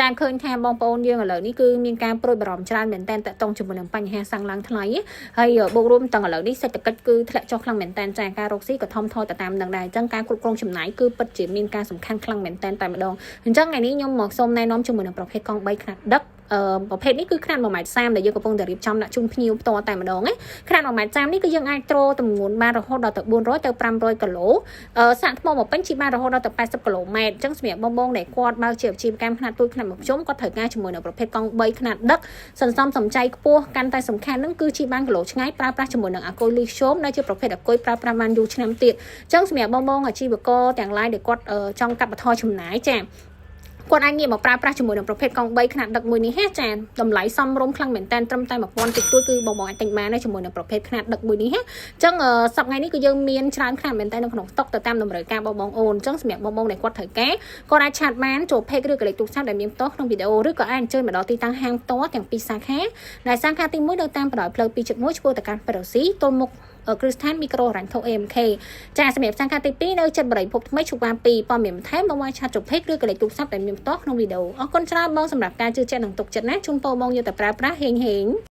ចាឃើញថាបងប្អូនយើងឥឡូវនេះគឺមានការព្រួយបារម្ភច្រើនមែនតើតកតងជាមួយនឹងបញ្ហាសាំងឡើងថ្លៃហើយបូករួមទាំងឥឡូវនេះសេដ្ឋកិច្ចគឺធ្លាក់ចុះខ្លាំងមែនតើចាការរកស៊ីក៏ថមថយទៅតាមនឹងដែរអញ្ចឹងការគ្រប់គ្រងចំណាយគឺពិតជាមានការសំខាន់ខ្លាំងមែនតើតែម្ដងអញ្ចឹងថ្ងៃនេះខ្ញុំមកសូមណែនាំជាមួយនឹងប្រភេទកង់3ខ្នាតដឹកអឺប្រភេទនេះគឺខ្នាត1.30ម៉ែត្រដែលយើងកំពុងតែរៀបចំដាក់ជូនភ្ញៀវផ្ទាល់តែម្ដងណាខ្នាត1.30ម៉ែត្រនេះគឺយើងអាចទ្រទម្ងន់បានរហូតដល់ទៅ400ទៅ500គីឡូអឺសាកថ្មមកពេញជិះបានរហូតដល់ទៅ80គីឡូម៉ែត្រអញ្ចឹងសម្រាប់បងបងដែលគាត់បើកជាអាជីវកម្មខ្នាតតូចខ្នាតមធ្យមគាត់ត្រូវការជាមួយនឹងប្រភេទកង់3ខ្នាតដឹកសន្សំសំចៃខ្ពស់កាន់តែសំខាន់នឹងគឺជិះបានគីឡូឆ្ងាយប្រើប្រាស់ជាមួយនឹងអាគុយលីស្យូមដែលជាប្រភេទអាគុយប្រើប្រាស់បានយូរឆ្នាំទៀតអញ្ចឹងសម្រាប់បងបងអាជីវករទាំងឡាយដែលគាត់ចង់កាត់បន្ថយចំណាយចាគាត់អាចងាកមកប្រើប្រាស់ជាមួយនឹងប្រភេទកង់3ខ្នាតដឹកមួយនេះហាចាតម្លៃសមរម្យខ្លាំងមែនតើត្រឹមតែ1000តិចតួចគឺបងបងអាចទិញបានដែរជាមួយនឹងប្រភេទខ្នាតដឹកមួយនេះហាអញ្ចឹងសប្តាហ៍ថ្ងៃនេះគឺយើងមានច្រើនខ្នាតមែនតើនៅក្នុងស្តុកទៅតាមតម្រូវការបងបងអូនអញ្ចឹងសម្រាប់បងបងដែលគាត់ត្រូវការគាត់អាច chat បានចូល page ឬក៏លេខទូរស័ព្ទដែលមានផ្ទាល់ក្នុងវីដេអូឬក៏អាចអញ្ជើញមកដល់ទីតាំងហាងផ្ទាល់ទាំងពីរសាខាដែលសាខាទី1នៅតាមបណ្ដោយផ្លូវ2.1ឆ្ពោះទៅកាន់ប៉េរ៉ូស៊ីទល់មុខគ្រឹះស្ថានមីក្រូហិរញ្ញវត្ថុ AMK ចាសម្រាប់សាខាទី2នៅចិត្តបរិភពថ្មីឈុកវ៉ា2ព័ត៌មានបន្ថែមបងអាច chat ចូល page ឬក៏លេខទូរស័ព្ទដែលមានផ្ទាល់ក្នុងវីដេអូអរគុណច្រើនបងសម្រាប់ការជឿជាក់និងទុកចិត្តណាជូនពរបងយកទៅប្រើប្រាស់ហេងហេង។